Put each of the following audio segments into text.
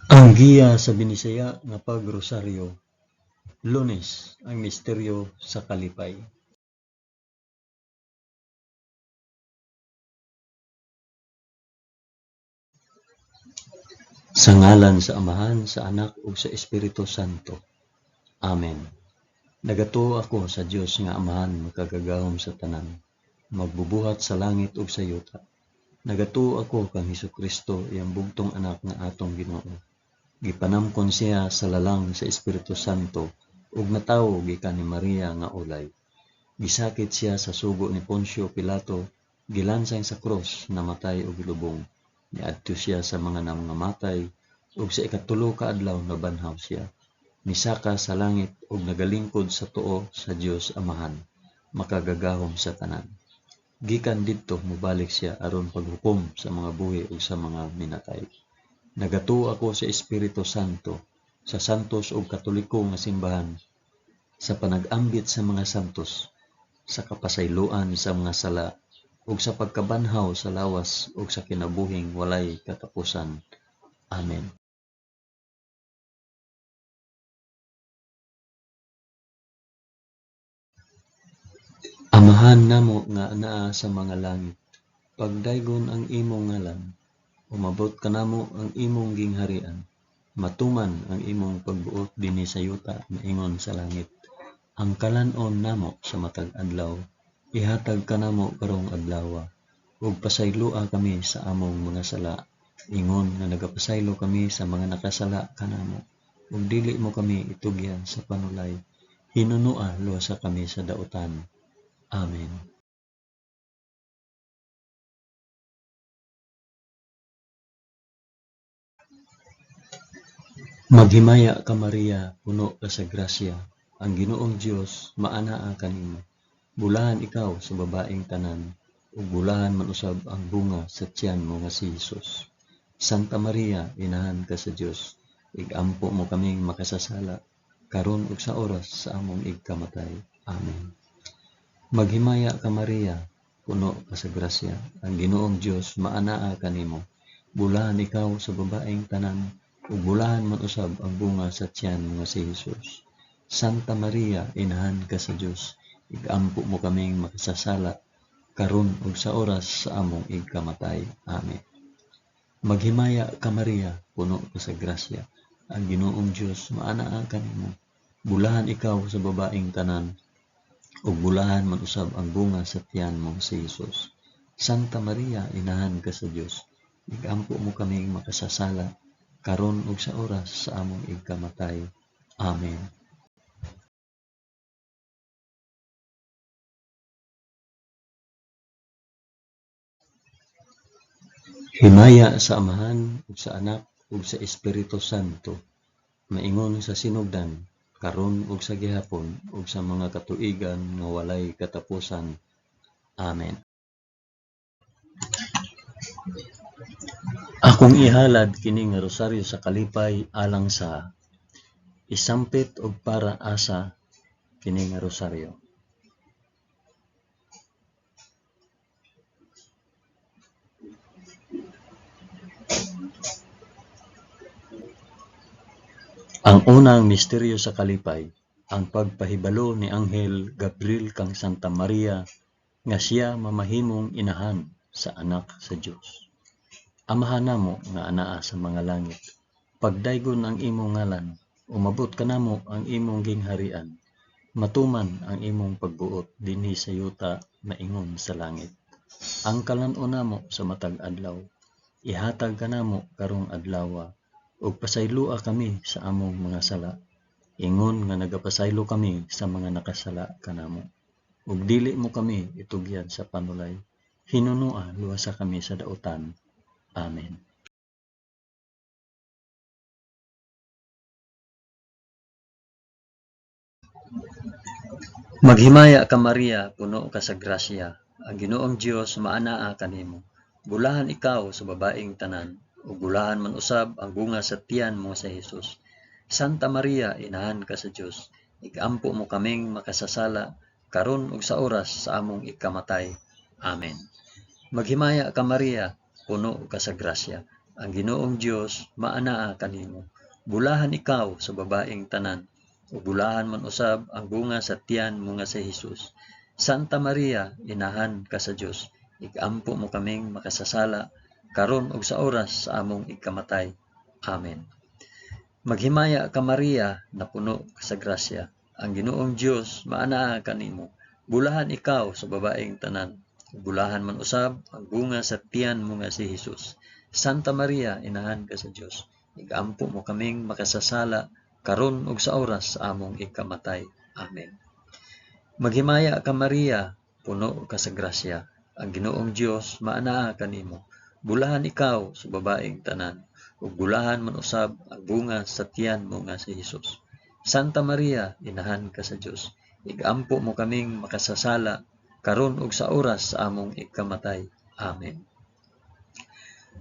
Ang giya sa Binisaya nga pagrosaryo, Lunes, ang misteryo sa kalipay. Sa ngalan sa Amahan, sa Anak ug sa Espiritu Santo. Amen. Nagatuo ako sa Dios nga Amahan makagagahom sa tanan, magbubuhat sa langit ug sa yuta. Nagatuo ako kang Hesukristo, iyang bugtong anak nga atong Ginoo. Gipanamkon siya sa lalang sa Espiritu Santo ug natawo gikan ni Maria nga ulay. Gisakit siya sa sugo ni Poncio Pilato, gilansang sa krus, namatay ug gilubong. Niadto siya sa mga nangamatay ug sa ikatulo ka adlaw nabanhaw siya. Misaka sa langit ug nagalingkod sa tuo sa Dios Amahan, makagagahom sa tanan. Gikan didto mobalik siya aron paghukom sa mga buhi ug sa mga minatay. Nagatuo ako sa Espiritu Santo, sa santos ug katoliko nga simbahan, sa panag-ambit sa mga santos, sa kapasayloan sa mga sala, ug sa pagkabanhaw sa lawas ug sa kinabuhing walay katapusan. Amen. Amahan namo nga anaa sa mga langit, pagdaygon ang imong ngalan, umabot kanamo ang imong gingharian, matuman ang imong pagbuot dinhi sa yuta maingon sa langit. Ang kalan-on namo sa matag adlaw, ihatag kanamo karong adlawa, ug pasayloa kami sa among mga sala, ingon nga nagapasaylo kami sa mga nakasala kanamo, ug dili mo kami itugyan sa panulay, hinunoa luwasa kami sa dautan. Amen. Maghimaya ka Maria, puno ka sa grasya, ang Ginoong Dios maanaa kanimo. Bulahan ikaw sa babaeng tanan, ug bulahan man usab ang bunga sa tiyan mo nga si Hesus. Santa Maria, inahan ka sa Dios, igampo mo kaming makasasala, karon ug sa oras sa among igkamatay. Amen. Maghimaya ka Maria, puno ka sa grasya, ang Ginoong Dios maanaa kanimo. Bulahan ikaw sa babaeng tanan, ug bulahan man usab ang bunga sa tiyan mo nga si Hesus. Santa Maria, inahan ka sa Dios, igampo mo kaming makasasala, karon ug sa oras sa among igkamatay. Amen. Maghimaya ka Maria, puno ka sa grasya, ang Ginoong Dios maanaa kanimo. Bulahan ikaw sa babaeng tanan, ug bulahan man usab ang bunga sa tiyan mo nga si Hesus. Santa Maria, inahan ka sa Dios, igampo mo kaming makasasala, karon ug sa oras sa among igkamatay. Amen. Himaya sa Amahan ug sa Anak ug sa Espiritu Santo, maingon sa sinugdan, karon ug sa gihapon ug sa mga katuigan nga walay katapusan. Amen. Akong ihalad kini nga rosaryo sa kalipay alang sa isampit og para asa kini nga rosaryo. Ang unang misteryo sa kalipay, ang pagpahibalo ni Anghel Gabriel kang Santa Maria nga siya mamahimong inahan sa anak sa Dios. Amahan namo nga anaa sa mga langit, pagdaygon ang imong ngalan, umabot kanamo ang imong gingharian, matuman ang imong pagbuot dinhi sa yuta maingon sa langit. Ang kalan-on namo sa matag adlaw, ihatag kanamo karong adlawa, ug pasayloa kami sa among mga sala, ingon nga nagapasaylo kami sa mga nakasala kanamo. Ug dili mo kami itugyan sa panulay, hinunoa luwasa kami sa dautan. Amen. Maghimaya ka Maria, puno ka sa grasya, ang Ginoong Dios maanaa kanimo. Bulahan ikaw sa babaeng tanan, ug bulahan man usab ang bunga sa tiyan mo sa Hesus. Santa Maria, inahan ka sa Dios, igampo mo kaming makasasala, karon ug sa oras sa among ikamatay. Amen. Maghimaya ka Maria, puno ka sa grasya, Ang Ginoong Dios maanaa kanimo. Bulahan ikaw sa babaeng tanan, ug bulahan man usab ang bunga sa tiyan mo nga si Hesus. Santa Maria, inahan ka sa Dios, igampo mo kaming makasasala karon ug sa oras sa among ikamatay. Amen. Maghimaya ka Maria, napuno ka sa grasya. Ang Ginoong Dios maanaa kanimo. Bulahan ikaw sa babaeng tanan, ug bulahan man usab ang bunga sa tiyan mo nga si Hesus. Santa Maria, inahan ka sa Dios, igampo mo kaming makasasala karon ug sa oras sa among ikamatay. Amen. Maghimaya ka Maria, puno ka sa grasya. Ang Ginoong Dios maanaa kanimo. Bulahan ikaw sa babaeng tanan, ug bulahan man usab ang bunga sa tiyan mo nga si Hesus. Santa Maria, inahan ka sa Dios, igampo mo kaming makasasala karon ug sa oras sa among ikamatay. Amen.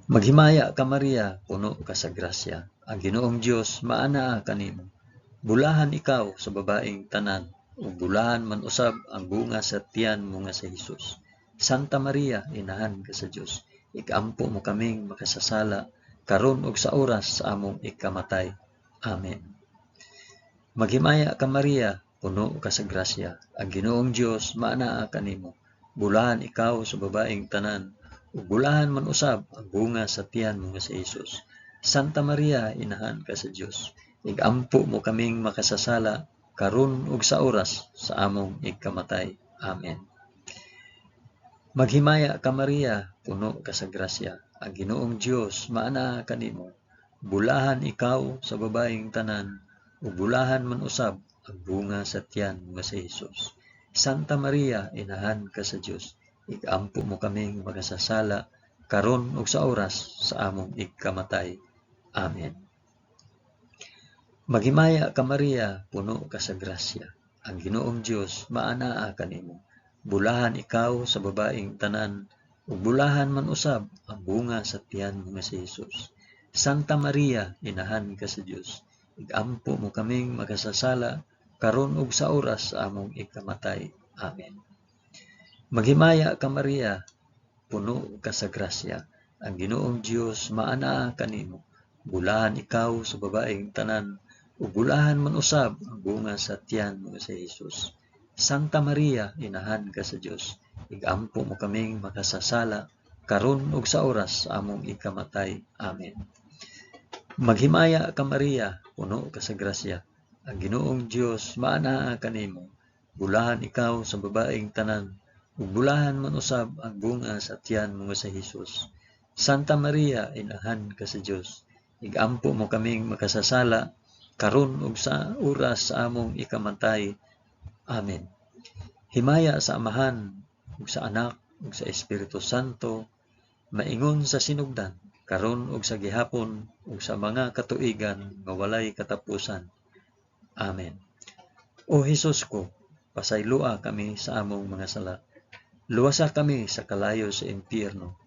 Maghimaya ka Maria, puno ka sa grasya. Ang Ginoong Dios maanaa kanimo. Bulahan ikaw sa babaeng tanan, ug bulahan man usab ang bunga sa tiyan mo nga si Hesus. Santa Maria, inahan ka sa Dios, igampo mo kaming makasasala karon ug sa oras sa among ikamatay. Amen. Maghimaya ka Maria, puno ka sa grasya. Ang Ginoong Dios maanaa kanimo. Bulahan ikaw sa babaeng tanan, ug bulahan man usab ang bunga sa tiyan mo nga si Hesus. Santa Maria, inahan ka sa Dios, igampo mo kaming makasasala karon ug sa oras sa among ikamatay. Amen. Maghimaya ka Maria, puno ka sa grasya. Ang Ginoong Dios maanaa kanimo. Bulahan ikaw sa babaeng tanan, ug bulahan man usab ang bunga sa tiyan mo nga si Hesus. Santa Maria, inahan ka sa Dios, igampo mo kaming makasasala karon ug sa oras sa among ikamatay. Amen. Maghimaya ka Maria, puno ka sa grasya. Ang Ginoong Dios maanaa kanimo. Bulahan ikaw sa babaeng tanan, ug bulahan man usab ang bunga sa tiyan mo nga si Hesus. Santa Maria, inahan ka sa Dios, igampo mo kaming makasasala karon ug sa oras sa among ikamatay. Amen. Maghimaya ka Maria, puno ka sa grasya. Ang Ginoong Dios maanaa kanimo. Bulahan ikaw sa babaeng tanan, ug bulahan man usab ang bunga sa tiyan mo nga si Hesus. Santa Maria, inahan ka sa Dios, igampo mo kaming makasasala karon ug sa oras sa among ikamatay. Amen. Maghimaya ka Maria, puno ka sa grasya. Ang Ginoong Dios maanaa kanimo. Bulahan ikaw sa babaeng tanan, ug bulahan man usab ang bunga sa tiyan mo nga si Hesus. Santa Maria, inahan ka sa Dios, igampo mo kaming makasasala karon ug sa oras sa among ikamatay. Amen. Himaya sa Amahan ug sa Anak ug sa Espiritu Santo, maingon sa sinugdan, karon ug sa gihapon ug sa mga katuigan nga walay katapusan. Amen. O Hesus ko, pasayloa kami sa among mga sala. Luwasa kami sa kalayo sa impyerno,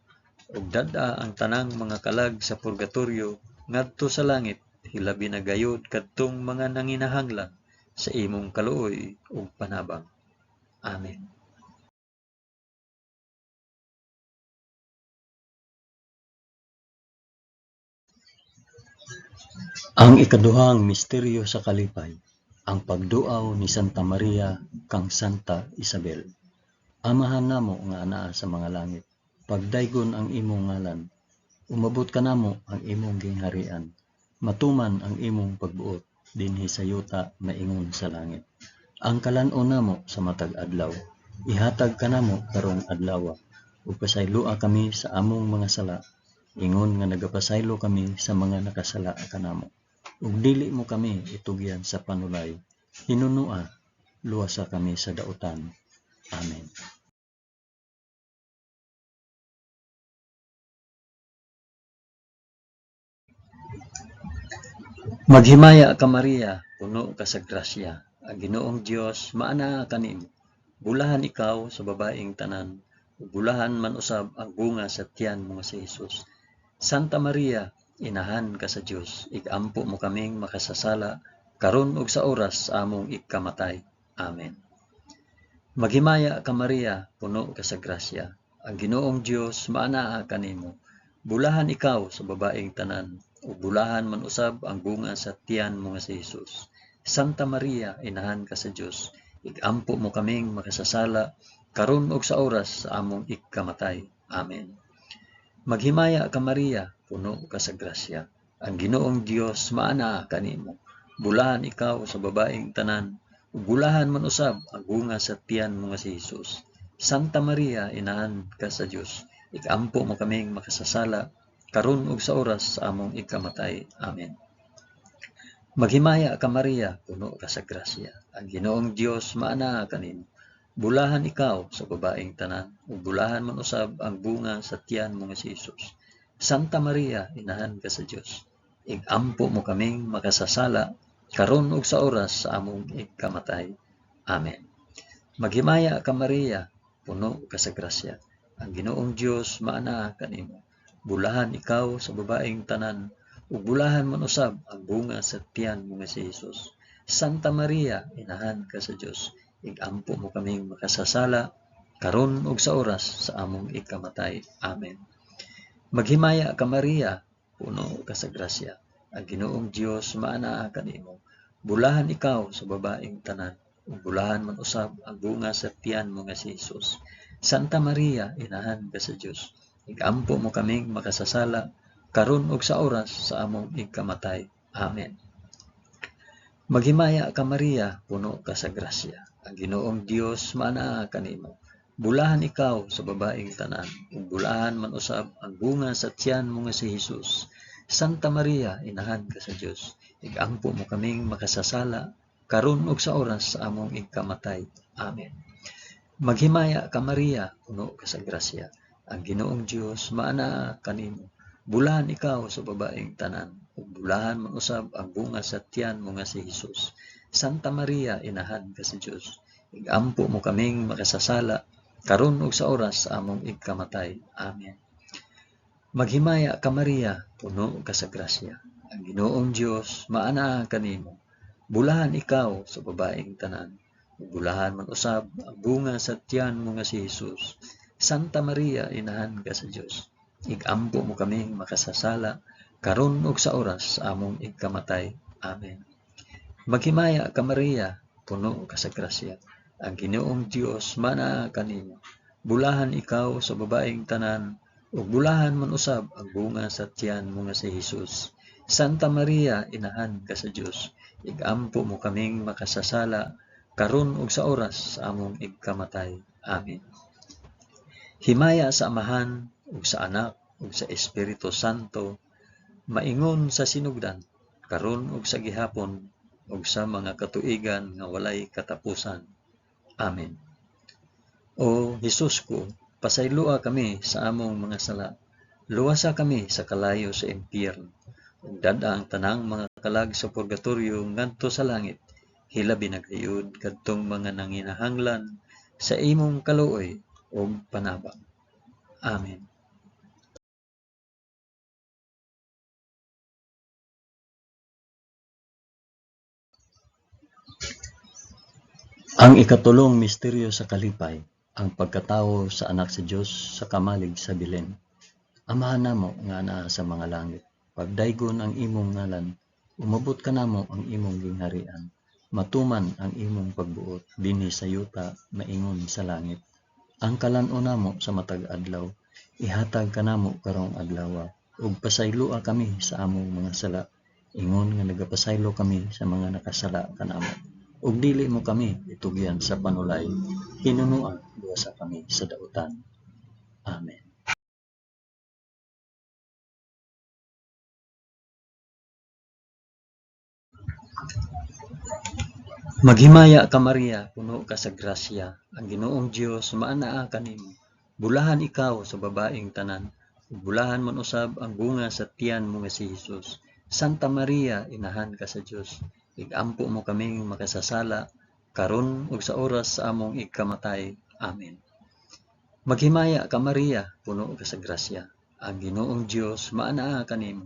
ug dad-a ang tanang mga kalag sa purgatorio ngadto sa langit, hilabi na gayod kadtong mga nanginahanglan sa imong kaluoy ug panabang. Amen. Ang ikaduhang misteryo sa kalipay, ang pagduaw ni Santa Maria kang Santa Isabel. Amahan namo nga anaa sa mga langit, pagdaygon ang imong ngalan, umabot kanamo ang imong gingharian, matuman ang imong pagbuot dinhi sa yuta maingon sa langit. Ang kalan-on namo sa matag adlaw, ihatag kanamo karong adlawa, ug pasayloa kami sa among mga sala, ingon nga nagapasaylo kami sa mga nakasala kanamo. Ug dili mo kami itugyan sa panulay, hinunua, luwasa kami sa dautan. Amen. Maghimaya ka Maria, puno ka sa grasya. Ang Ginoong Dios maanaa kanimo. Bulahan ikaw sa babaeng tanan, ug bulahan man usab ang bunga sa tiyan mo nga si Hesus. Santa Maria, inahan ka sa Dios, igampo mo kaming makasasala karon ug sa oras sa among ikamatay. Amen. Maghimaya ka Maria, puno ka sa grasya. Ang Ginoong Dios maanaa kanimo. Bulahan ikaw sa babaeng tanan, ug bulahan man usab ang bunga sa tiyan mo nga si Hesus. Santa Maria, inahan ka sa Dios, igampo mo kaming makasasala, karon ug sa oras sa among ikamatay. Amen. Maghimaya ka Maria, puno ka sa grasya. Ang Ginoong Dios maanaa kanimo. Bulahan ikaw sa babaeng tanan, ug bulahan man usab ang bunga sa tiyan mo nga si Hesus. Santa Maria, inahan ka sa Dios, igampo mo kaming makasasala, karon ug sa oras sa among ikamatay. Amen. Maghimaya ka Maria, puno ka sa grasya. Ang Ginoong Dios maanaa kanimo. Bulahan ikaw sa babaeng tanan, ug bulahan man usab ang bunga sa tiyan mo nga si Hesus. Santa Maria, inahan ka sa Dios, igampo mo kaming makasasala, karon ug sa oras sa among ikamatay. Amen. Maghimaya ka Maria, puno ka sa grasya. Ang Ginoong Dios maanaa kanimo. Bulahan ikaw sa babaeng tanan, ug bulahan man usab ang bunga sa tiyan mo nga si Hesus. Santa Maria, inahan ka sa Dios, igampo mo kaming makasasala, karon ug sa oras sa among ikamatay. Amen. Maghimaya ka Maria, puno ka sa grasya. Ang Ginoong Dios maanaa kanimo. Bulahan ikaw sa babaeng tanan, ug bulahan man usab ang bunga sa tiyan mo nga si Hesus. Santa Maria, inahan ka sa Dios, igampo mo kaming makasasala, karon ug sa oras sa among ikamatay. Amen. Maghimaya ka Maria, puno ka sa grasya. Ang Ginoong Dios maanaa kanimo. Bulahan ikaw sa babaeng tanan, ug bulahan man usab ang bunga sa tiyan mo nga si Hesus. Santa Maria, inahan ka sa Dios, igampo mo kaming makasasala, karon ug sa oras sa among ikamatay. Amen. Maghimaya ka Maria, puno ka sa grasya. Ang Ginoong Dios maanaa kanimo. Bulahan ikaw sa babaeng tanan, ug bulahan man usab ang bunga sa tiyan mo nga si Hesus. Santa Maria, inahan ka sa Dios, igampo mo kaming makasasala, karon ug sa oras sa among ikamatay. Amen. Maghimaya ka Maria, puno ka sa grasya. Ang Ginoong Dios maanaa kanimo. Bulahan ikaw sa babaeng tanan, ug bulahan man usab ang bunga sa tiyan mo nga si Hesus. Santa Maria, inahan ka sa Dios, igampo mo kaming makasasala, karon ug sa oras sa among ikamatay. Amen. Maghimaya ka Maria, puno ka sa grasya. Ang Ginoong Dios maanaa kanimo. Bulahan ikaw sa babaeng tanan, ug bulahan man usab ang bunga sa tiyan mo nga si Hesus. Santa Maria, inahan ka sa Dios, igampo mo kaming makasasala, karon ug sa oras sa among ikamatay. Amen. Himaya sa Amahan, ug sa Anak, ug sa Espiritu Santo, maingon sa sinugdan, karon ug sa gihapon, ug sa mga katuigan nga walay katapusan. Amen. O Hesus ko, pasayloa kami sa among mga sala. Luwasa kami sa kalayo sa impyerno. Ug dad-a ang tanang mga kalag sa purgatorio ngadto sa langit. Hilabi na gayud kadtong mga nanginahanglan sa imong kaluoy ug panabang. Amen. Ang ikatulong misteryo sa kalipay, ang pagkatawo sa anak sa Dios sa kamalig sa Belen. Amahan namo nga anaa sa mga langit, pagdaygon ang imong ngalan, umabot kanamo ang imong gingharian, matuman ang imong pagbuot dinhi sa yuta maingon sa langit. Ang kalan-on namo sa matag adlaw, ihatag kanamo karong adlawa, ug pasayloa kami sa among mga sala, ingon nga nagapasaylo kami sa mga nakasala kanamo. Ug dili mo kami itugyan sa panulay, hinunoa luwasa kami sa dautan. Amen. Maghimaya ka Maria, puno ka sa grasya, ang Ginoong Dios maanaa kanimo. Bulahan ikaw sa babaeng tanan, ug bulahan man usab ang bunga sa tiyan mo nga si Hesus. Santa Maria, inahan ka sa Dios, igampo mo kaming makasasala, karon ug sa oras sa among ikamatay. Amen. Maghimaya ka Maria, puno ka sa grasya, ang Ginoong Dios maanaa kanimo.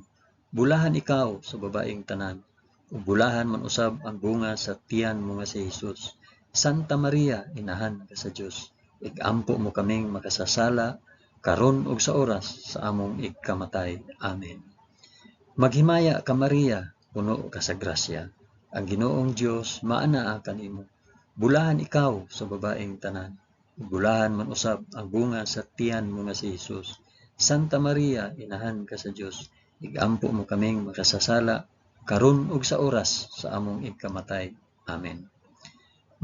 Bulahan ikaw sa babaeng tanan, ug bulahan man usab ang bunga sa tiyan mo nga si Hesus. Santa Maria, inahan ka sa Dios, igampo mo kaming makasasala, karon ug sa oras sa among igkamatay. Amen. Maghimaya ka Maria, puno ka sa grasya. Ang Ginoong Dios maanaa kanimo. Bulahan ikaw sa babaeng tanan. Bulahan man usab ang bunga sa tiyan mo nga si Hesus. Santa Maria, inahan ka sa Dios, igampo mo kaming makasasala karon ug sa oras sa among igkamatay. Amen.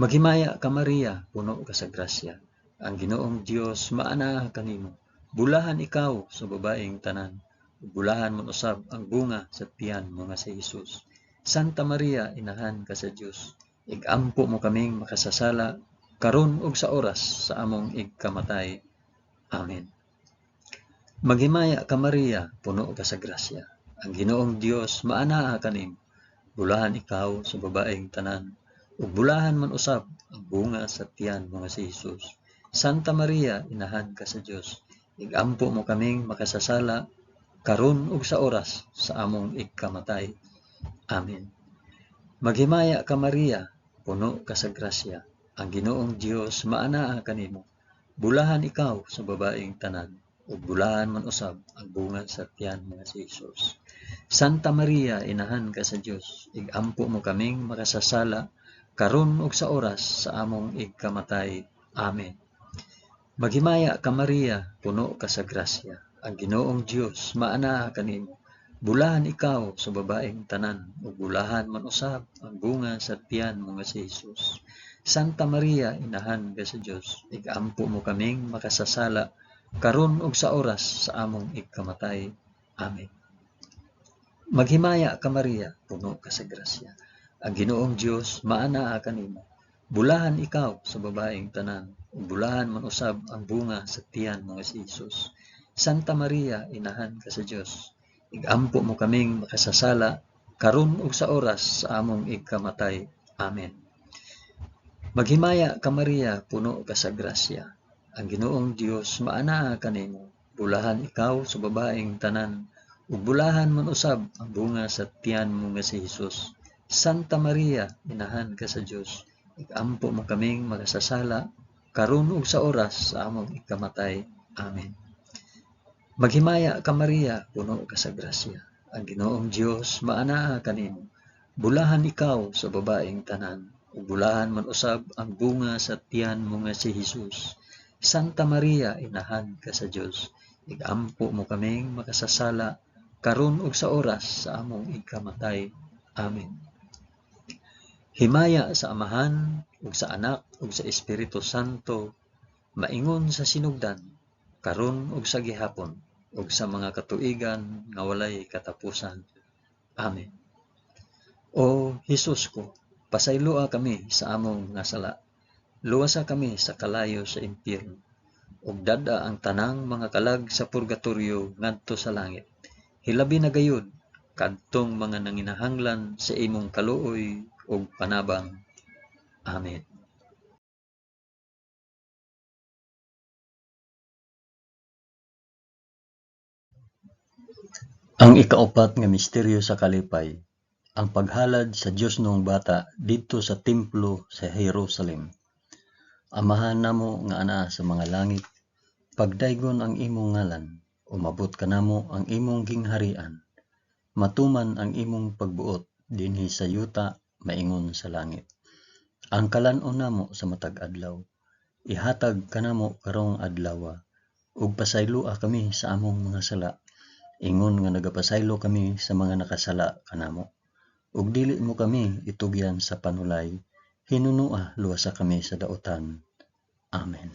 Maghimaya ka Maria, puno ka sa grasya. Ang Ginoong Dios maanaa kanimo. Bulahan ikaw sa babaeng tanan. Bulahan man usab ang bunga sa tiyan mo nga si Hesus. Santa Maria, inahan ka sa Dios, igampo mo kaming makasasala karon ug sa oras sa among igkamatay. Amen. Maghimaya ka Maria, puno ka sa grasya. Ang Ginoong Dios maanaa kanimo. Bulahan ikaw sa babaeng tanan, ug bulahan man usab ang bunga sa tiyan mo nga si Hesus. Santa Maria, inahan ka sa Dios, igampo mo kaming makasasala karon ug sa oras sa among igkamatay. Amen. Maghimaya ka Maria, puno ka sa grasya. Ang Ginoong Dios maanaa kanimo. Bulahan ikaw sa babaeng tanan, ug bulahan man usab ang bunga sa tiyan mo nga si Hesus. Santa Maria, inahan ka sa Dios, igampo mo kaming makasasala karon ug sa oras sa among igkamatay. Amen. Maghimaya ka Maria, puno ka sa grasya. Ang Ginoong Dios maanaa kanimo. Bulahan ikaw sa babaeng tanan, ug bulahan man usab ang bunga sa tiyan mo nga si Hesus. Santa Maria, inahan ka sa Dios, igampo mo kaming makasasala karon ug sa oras sa among igkamatay. Amen. Maghimaya ka Maria, puno ka sa grasya. Ang Ginoong Dios maanaa kanimo. Bulahan ikaw sa babaeng tanan, ug bulahan man usab ang bunga sa tiyan mo nga si Hesus. Santa Maria, inahan ka sa Dios, igampo mo kaming makasasala karon ug sa oras sa among igkamatay. Amen. Maghimaya ka Maria, puno ka sa grasya. Ang Ginoong Dios maanaa kanimo. Bulahan ikaw sa babaeng tanan, ug bulahan man usab ang bunga sa tiyan mo nga si Hesus. Santa Maria, inahan ka sa Dios, igampo mo kaming makasasala karon ug sa oras sa among igkamatay. Amen. Maghimaya ka Maria, puno ka sa grasya. Ang Ginoong Dios maanaa kanimo. Bulahan ikaw sa babaeng tanan, ug bulahan man usab ang bunga sa tiyan mo nga si Hesus. Santa Maria, inahan ka sa Dios, igampo mo kaming makasasala karon ug sa oras sa among igkamatay. Amen. Himaya sa Amahan ug sa Anak ug sa Espiritu Santo, maingon sa sinugdan, karon ug sa gihapon, ug sa mga katuigan nga walay katapusan. Amen. O Hesus ko, pasayloa kami sa among nga sala. Luwasa kami sa kalayo sa impyerno, ug dad-a ang tanang mga kalag sa purgatorio ngadto sa langit. Hilabi na gayud kadtong mga nanginahanglan sa imong kaluoy ug panabang. Amen. Ang ikaupat nga misteryo sa kalipay, ang paghalad sa Diosnoong Bata didto sa templo sa Jerusalem. Amahan namo nga anaa sa mga langit, pagdaygon ang imong ngalan, umabot kanamo ang imong gingharian. Matuman ang imong pagbuot dinhi sa yuta maingon sa langit. Ang kalan-on namo sa matag adlaw, ihatag kanamo karong adlawa, ug pasayloa kami sa among mga sala, ingon nga nagapasaylo kami sa mga nakasala kanamo. Ug dili mo kami itugyan sa panulay, hinunua luwasa kami sa dautan. Amen.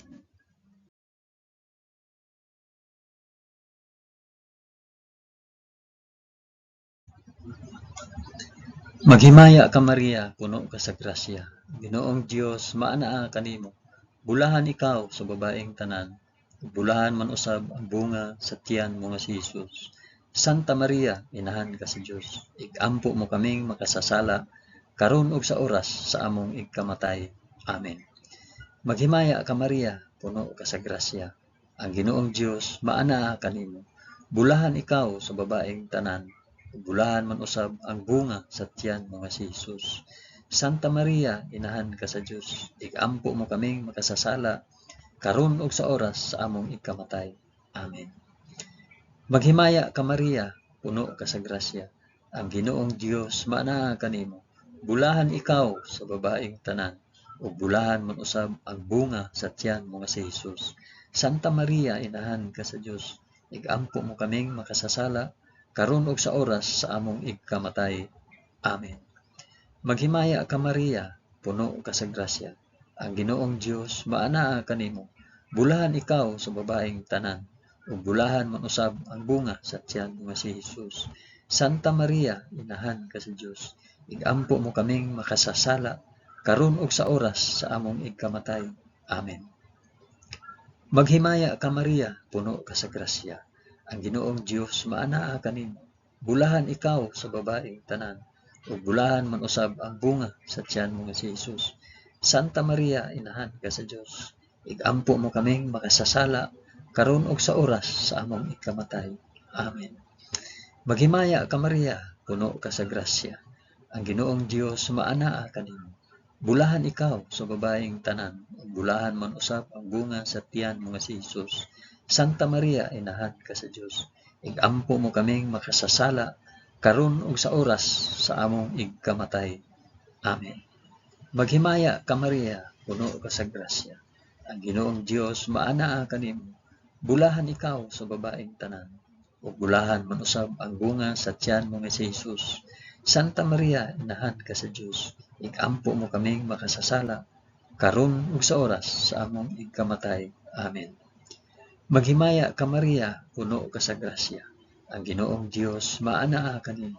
Maghimaya ka Maria, puno ka sa grasya. Ginoong Dios maanaa kanimo. Bulahan ikaw sa babaeng tanan, ug bulahan man usab ang bunga sa tiyan mo nga si Hesus. Santa Maria, inahan ka sa Dios, igampo mo kaming makasasala karon ug sa oras sa among igkamatay. Amen. Maghimaya ka Maria, puno ka sa grasya. Ang Ginoong Dios maanaa kanimo. Bulahan ikaw sa babaeng tanan, ug bulahan man usab ang bunga sa tiyan mo nga si Hesus. Santa Maria, inahan ka sa Dios, igampo mo kaming makasasala karon ug sa oras sa among igkamatay. Amen. Maghimaya ka Maria, puno ka sa grasya, ang Ginoong Dios maanaa kanimo. Bulahan ikaw sa babaeng tanan, ug bulahan man usab ang bunga sa tiyan mo nga si Jesus. Santa Maria, inahan ka sa Dios, igampo mo kaming makasasala, karon ug sa oras sa among igkamatay. Amen. Maghimaya ka Maria, puno ka sa grasya, ang Ginoong Dios maanaa kanimo. Bulahan ikaw sa babaeng tanan, ug bulahan man usab ang bunga sa tiyan mo nga si Jesus. Santa Maria, inahan ka sa Dios, igampo mo kaming makasasala, karon ug sa oras sa among igkamatay. Amen. Maghimaya ka Maria, puno ka sa grasya, ang Ginoong Dios maanaa kanimo. Bulahan ikaw sa babaeng tanan, ug bulahan man usab ang bunga sa tiyan mo nga si Jesus. Santa Maria, inahan ka sa Dios, igampo mo kaming makasasala, karon ug sa oras sa among ikamatay. Amen. Maghimaya ka Maria, puno ka sa grasya, ang Ginoong Dios maanaa kanimo. Bulahan ikaw sa babaeng tanan, ug bulahan man usab ang bunga sa tiyan mo nga si Jesus. Santa Maria, inahan ka sa Dios, igampo mo kaming makasasala, karon ug sa oras sa among igkamatay. Amen. Maghimaya ka Maria, puno ka sa grasya, ang Ginoong Dios maanaa kanimo. Bulahan ikaw sa babaeng tanan, ug bulahan man usab ang bunga sa tiyan mo nga si Jesus. Santa Maria, inahan ka sa Dios, igampo mo kaming makasasala, karon ug sa oras sa among igkamatay. Amen. Maghimaya ka Maria, puno ka sa grasya, ang Ginoong Dios maanaa kanimo.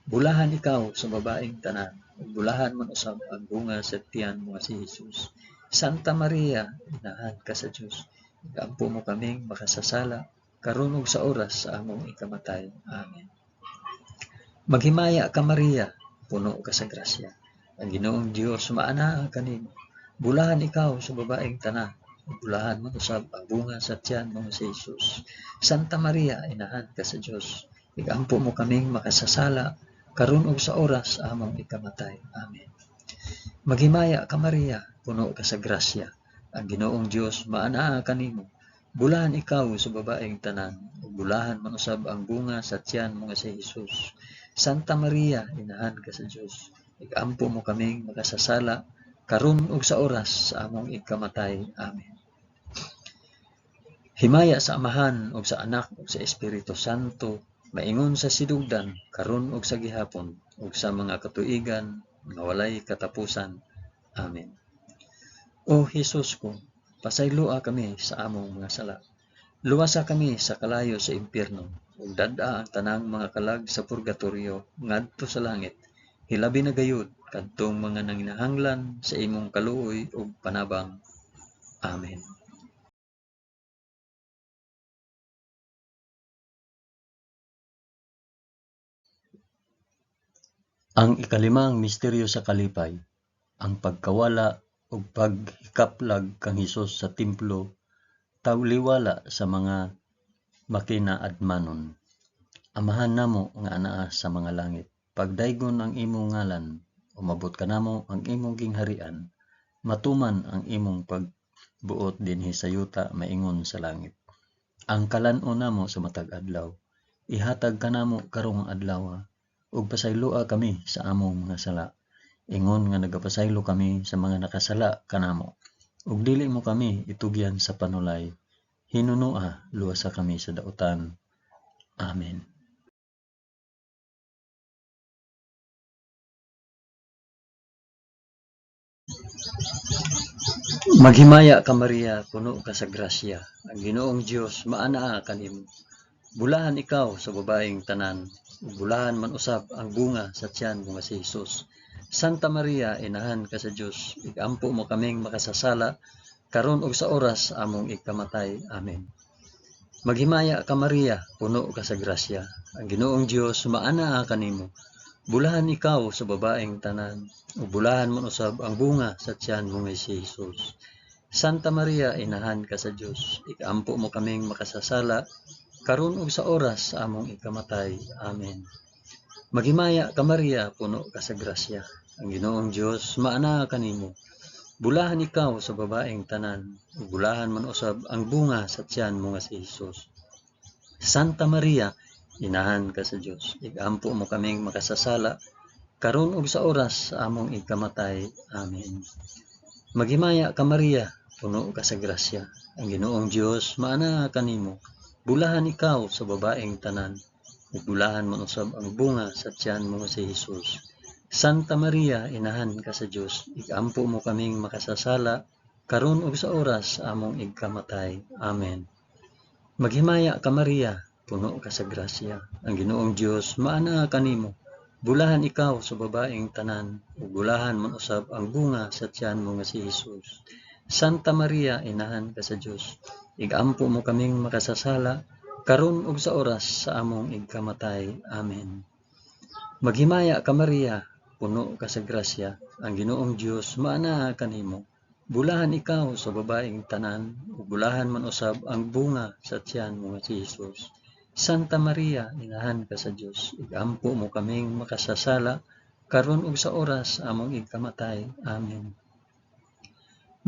Bulahan ikaw sa babaeng tanan, ug bulahan man usab ang bunga sa tiyan mo nga si Jesus. Santa Maria, inahan ka sa Dios, igampo mo kaming makasasala, karon ug sa oras sa among ikamatay. Amen. Maghimaya ka Maria, puno ka sa grasya, ang Ginoong Dios maanaa kanimo. Bulahan ikaw sa babaeng tanan, ug bulahan man usab ang bunga sa tiyan mo nga si Jesus. Santa Maria, inahan ka sa Dios, igampo mo kaming makasasala, karon ug sa oras sa among ikamatay. Amen. Maghimaya ka Maria, puno ka sa grasya, ang Ginoong Dios maanaa kanimo. Bulahan ikaw sa babaeng tanan, ug bulahan man usab ang bunga sa tiyan mo nga si Jesus. Santa Maria, inahan ka sa Dios, igampo mo kaming makasasala, karon ug sa oras sa among ikamatay. Amen. Himaya sa Amahan ug sa Anak ug sa Espiritu Santo, maingon sa sidugdan, karon ug sa gihapon, ug sa mga katuigan nga walay katapusan. Amen. O Hesus ko, pasayloa kami sa among mga sala. Luwasa kami sa kalayo sa impierno, ug dad-a ang tanang mga kalag sa purgatorio ngadto sa langit. Hilabi na gayud kadtong mga nanginahanglan sa imong kaluoy ug panabang. Amen. Ang ikalimang misteryo sa kalipay, ang pagkawala ug paghikaplag kang Hesus sa templo, tawliwala sa mga makinaadmanon. Amahan namo nga anaa sa mga langit, pagdaygon ang imong ngalan, umabot kanamo ang imong gingharian, matuman ang imong pagbuot dinhi sa yuta maingon sa langit. Ang kalan-on namo sa matag adlaw, ihatag kanamo karong adlaw, ug pasayloa kami sa among mga sala, ingon nga nagapasaylo kami sa mga nakasala kanamo. Ug dili mo kami itugyan sa panulay, hinunoa luwasa kami sa dautan. Amen. Maghimaya ka Maria, puno ka sa grasya, ang Ginoong Dios maanaa kanimo. Bulahan ikaw sa babaeng tanan, ug bulahan man usab ang bunga sa tiyan mo nga si Jesus. Santa Maria, inahan ka sa Dios, igampo mo kaming makasasala, karon ug sa oras among ikamatay. Amen. Maghimaya ka Maria, puno ka sa grasya, ang Ginoong Dios maanaa kanimo. Bulahan ikaw sa babaeng tanan, ug bulahan man usab ang bunga sa tiyan mo nga si Jesus. Santa Maria, inahan ka sa Dios, ikampo mo kaming makasasala, karon ug sa oras sa among ikamatay. Amen. Maghimaya ka Maria, puno ka sa grasya, ang Ginoong Dios maanaa kanimo. Bulahan ikaw sa babaeng tanan, ug bulahan man usab ang bunga sa tiyan mo nga si Jesus. Santa Maria, inahan ka sa Dios, igampo mo kaming makasasala, karon ug sa oras sa among ikamatay. Amen. Maghimaya ka Maria, puno ka sa grasya, ang Ginoong Dios maanaa kanimo. Bulahan ikaw sa babaeng tanan, ug bulahan man usab ang bunga sa tiyan mo nga si Hesus. Santa Maria, inahan ka sa Dios, igampo mo kaming makasasala, karon ug sa oras sa among igkamatay. Amen. Maghimaya ka Maria, puno ka sa grasya, ang Ginoong Dios maanaa kanimo. Bulahan ikaw sa babaeng tanan, ug bulahan man usab ang bunga sa tiyan mo nga si Hesus. Santa Maria, inahan ka sa Dios, igampo mo kaming makasasala, karon ug sa oras sa among igkamatay. Amen. Maghimaya ka Maria, puno ka sa grasya, ang Ginoong Dios maanaa kanimo. Bulahan ikaw sa babaeng tanan, ug bulahan man usab ang bunga sa tiyan mo nga si Hesus. Santa Maria, inahan ka sa Dios, igampo mo kaming makasasala, karon ug sa oras sa among igkamatay. Amen.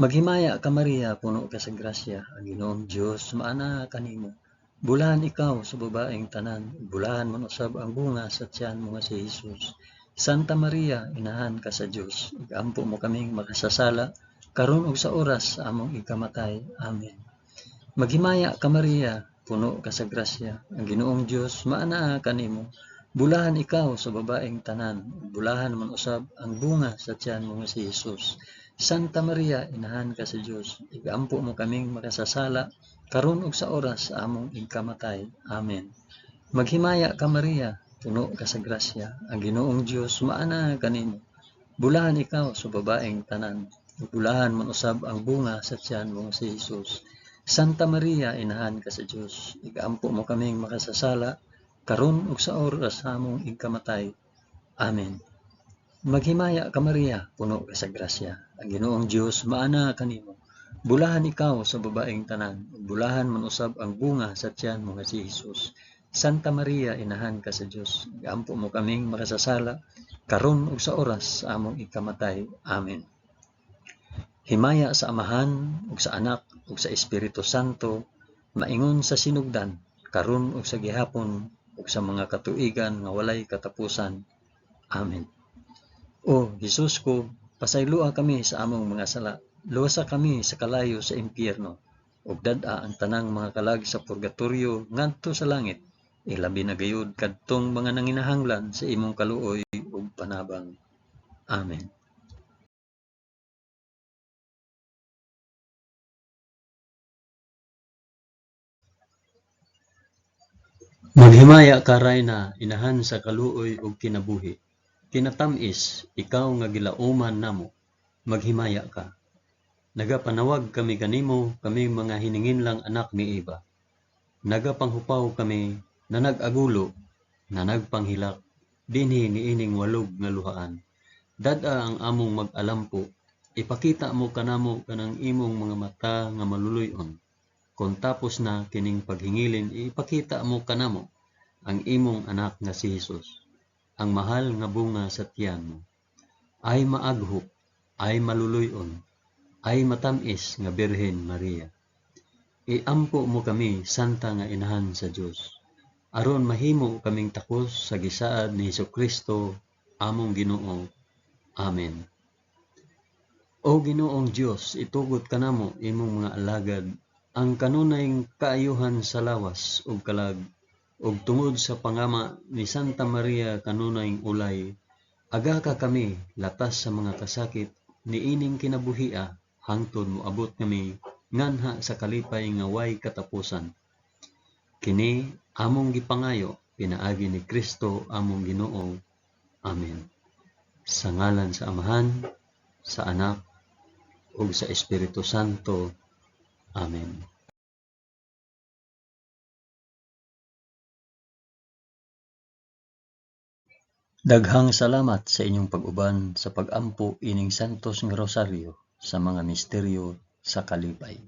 Maghimaya ka Maria, puno ka sa grasya, ang Ginoong Dios maanaa kanimo. Bulahan ikaw sa babaeng tanan, ug bulahan man usab ang bunga sa tiyan mo nga si Hesus. Santa Maria, inahan ka sa Dios, igampo mo kaming makasasala, karon ug sa oras sa among ikamatay. Amen. Maghimaya ka Maria, puno ka sa grasya, ang Ginoong Dios maanaa kanimo. Bulahan ikaw sa babaeng tanan, ug bulahan man usab ang bunga sa tiyan mo nga si Hesus. Santa Maria, inahan ka sa Dios, igampo mo kaming makasasala, karon ug sa oras sa among igkamatay. Amen. Maghimaya ka Maria, puno ka sa grasya, ang Ginoong Dios maanaa kanimo. Bulahan ikaw sa babaeng tanan, ug bulahan man usab ang bunga sa tiyan mo nga si Hesus. Santa Maria, inahan ka sa Dios, igampo mo kaming makasasala, karon ug sa oras sa among igkamatay. Amen. Maghimaya ka Maria, puno ka sa grasya, ang Ginoong Dios maanaa kanimo. Bulahan ikaw sa babaeng tanan, ug bulahan man usab ang bunga sa tiyan mo nga si Hesus. Santa Maria, inahan ka sa Dios, igampo mo kaming makasasala, karon ug sa oras sa among ikamatay. Amen. Himaya sa Amahan ug sa Anak ug sa Espiritu Santo, maingon sa sinugdan, karon ug sa gihapon ug sa mga katuigan nga walay katapusan. Amen. O Hesus ko, pasayloa kami sa among mga sala, luwasa kami sa kalayo sa impyerno, ug dad-a ang tanang mga kalag sa purgatorio ngadto sa langit, ilabi na gayud kadtong mga nanginahanglan sa imong kaluoy ug panabang. Amen. Maghimaya ka Rayna, inahan sa kaluoy ug kinabuhi. Kinatam-is, ikaw nga gilauman namo, maghimaya ka. Nagapanawag kami kanimo, kaming mga hininginlang anak ni Eva. Nagapanghupaw kami, na nag-agulo, na nagpanghilak, dinhi niining walog nga luhaan. Dad-a ang among mag-alampo, ipakita mo kanamo kanang imong mga mata nga maluluy-on. Kon tapos na kining paghingilin, ipakita mo kanamo ang imong anak nga si Hesus, ang mahal nga bunga sa tiyan mo. Ay maaghop, ay maluluy-on, ay matam-is nga Birhen Maria. Iampo mo kami, Santa nga Inahan sa Dios, aron mahimo kaming takos sa gisaad ni Hesukristo, among Ginoo. Amen. O Ginoong Dios, itugot kanamo imong mga alagad ang kanunay kaayuhan sa lawas ug kalag, ug tungod sa pangama ni Santa Maria kanunay ulay, aga ka kami latas sa mga kasakit niining kinabuhia hangtod moabot kami nganha sa kalipay nga way katapusan. Kini among gipangayo pinaagi ni Kristo among Ginoo. Amen. Sa ngalan sa Amahan, sa Anak, ug sa Espiritu Santo. Amen. Daghang salamat sa inyong pag-uban sa pag-ampo ining Santos nga Rosaryo sa mga misteryo sa kalipay.